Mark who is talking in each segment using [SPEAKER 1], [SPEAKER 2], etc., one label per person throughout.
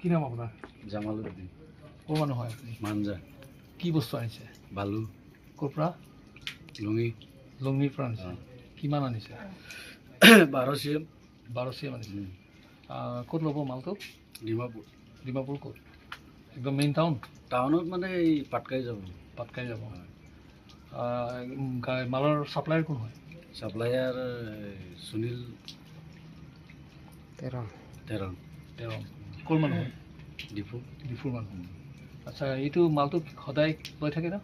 [SPEAKER 1] কি নাম আপোনাৰ?
[SPEAKER 2] জামালুদ্দিন।
[SPEAKER 1] ক'ৰ মানুহ হয় আপুনি?
[SPEAKER 2] মাঞ্জা।
[SPEAKER 1] কি বস্তু আনিছে?
[SPEAKER 2] বালু।
[SPEAKER 1] ক'ৰ পৰা?
[SPEAKER 2] লুঙি।
[SPEAKER 1] লংনিৰ পৰা আনিছে? কিমান আনিছে?
[SPEAKER 2] 12 চি এম।
[SPEAKER 1] 12 চি এম আনিছে। ক'ত ল'ব মালটো?
[SPEAKER 2] ডিমাপুৰ।
[SPEAKER 1] ডিমাপুৰ ক'ত? একদম মেইন টাউন?
[SPEAKER 2] টাউনত মানে এই পাটকাই যাব।
[SPEAKER 1] পাটকাই যাব। মালৰ ছাপ্লায়াৰ কোন হয়?
[SPEAKER 2] ছাপ্লায়াৰ সুনীল
[SPEAKER 3] তেৰণ।
[SPEAKER 2] তেৰণ।
[SPEAKER 1] তেওঁ ক'ৰ মানুহ হয়?
[SPEAKER 2] ডিফু।
[SPEAKER 1] ডিফুৰ মানুহ। আচ্ছা, এইটো মালটো সদায় লৈ থাকে ন?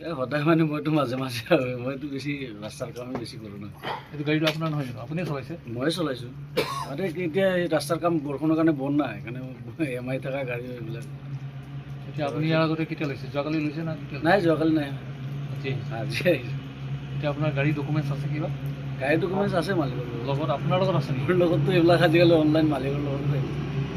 [SPEAKER 2] এই সদায় মানে মইতো মাজে মাজে আৰু মইতো বেছি ৰাস্তাৰ কামেই বেছি কৰোঁ ন।
[SPEAKER 1] এইটো গাড়ীটো আপোনাৰ নহয় জানো? আপুনিয়ে চলাইছে?
[SPEAKER 2] ময়ে চলাইছোঁ। মানে এতিয়া এই ৰাস্তাৰ কাম বৰষুণৰ কাৰণে বন্ধ নাই, সেইকাৰণে এম আই থকা গাড়ী এইবিলাক।
[SPEAKER 1] এতিয়া আপুনি ইয়াৰ আগতে কেতিয়া লৈছে? যোৱাকালি লৈছে না কেতিয়া?
[SPEAKER 2] নাই, যোৱাকালি নাই।
[SPEAKER 1] আজি আহিছে?
[SPEAKER 2] আজি আহিছোঁ।
[SPEAKER 1] এতিয়া আপোনাৰ গাড়ী ডকুমেণ্টছ আছে কিবা?
[SPEAKER 2] গাড়ী ডকুমেণ্টছ আছে মালিকৰ লগত।
[SPEAKER 1] লগত, আপোনাৰ লগত আছে নেকি?
[SPEAKER 2] মোৰ লগততো এইবিলাক আজিকালি অনলাইন মালিকৰ লগত থাকে।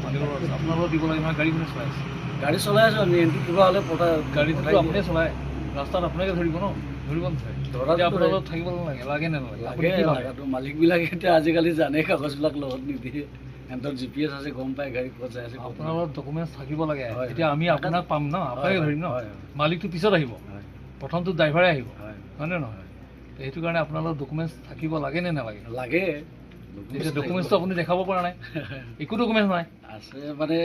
[SPEAKER 1] মালিকৰ লগত আছে। আপোনাৰ লগত দিব লাগে নহয়। গাড়ী কোনে চলাই আছে?
[SPEAKER 2] গাড়ী চলাই আছোঁ আমি। এণ্ট্ৰি কিবা হ'লে পঠাই
[SPEAKER 1] গাড়ীটোতো
[SPEAKER 2] পঠাই দিয়ে।
[SPEAKER 1] আপুনিয়ে চলায়, ৰাস্তাত আপোনাকে ধৰিব ন? ধৰিব নধৰে?
[SPEAKER 2] ধৰাটো
[SPEAKER 1] এতিয়া আপোনাৰ
[SPEAKER 2] ধৰে।
[SPEAKER 1] লগত থাকিব নালাগে? লাগে নে নালাগে? আপুনি
[SPEAKER 2] লাগে।
[SPEAKER 1] কি ভাবে?
[SPEAKER 2] লাগাটো মালিকবিলাকে এতিয়া আজিকালি জানে, কাগজবিলাক লগত নিদিয়ে। সিহঁতৰ জিপিএছ আছে, গম পায় গাড়ী ক'ত যাই আছে ক'ত
[SPEAKER 1] আপোনাৰ লগত ডকুমেণ্টছ থাকিব লাগে।
[SPEAKER 2] হয়।
[SPEAKER 1] এতিয়া আমি আপোনাক পাম ন, আপোনাকে ধৰিম ন?
[SPEAKER 2] হয়।
[SPEAKER 1] মালিকটো পিছত আহিব।
[SPEAKER 2] হয়।
[SPEAKER 1] প্ৰথমটো ড্ৰাইভাৰে আহিব।
[SPEAKER 2] হয়।
[SPEAKER 1] হয়নে নহয়? তে সেইটো কাৰণে আপোনাৰ লগত ডকুমেণ্টছ থাকিব লাগে নে নালাগে?
[SPEAKER 2] লাগে।
[SPEAKER 1] এতিয়া ডকুমেণ্টছটো আপুনি দেখাব পৰা নাই, একো ডকুমেণ্টছ নাই।
[SPEAKER 2] আছে, মানে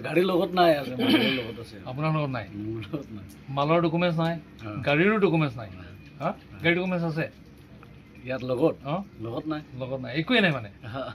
[SPEAKER 2] গাড়ীৰ লগত নাই, আছে মালিকৰ লগত আছে।
[SPEAKER 1] আপোনাৰ লগত নাই?
[SPEAKER 2] মোৰ লগত নাই।
[SPEAKER 1] মালৰ ডকুমেণ্টছ নাই?
[SPEAKER 2] অ।
[SPEAKER 1] গাড়ীৰো ডকুমেণ্টছ নাই? হা, গাড়ী ডকুমেণ্টছ আছে?
[SPEAKER 2] ইয়াত লগত
[SPEAKER 1] অঁ।
[SPEAKER 2] লগত নাই।
[SPEAKER 1] লগত নাই, একোৱেই নাই মানে। অঁ।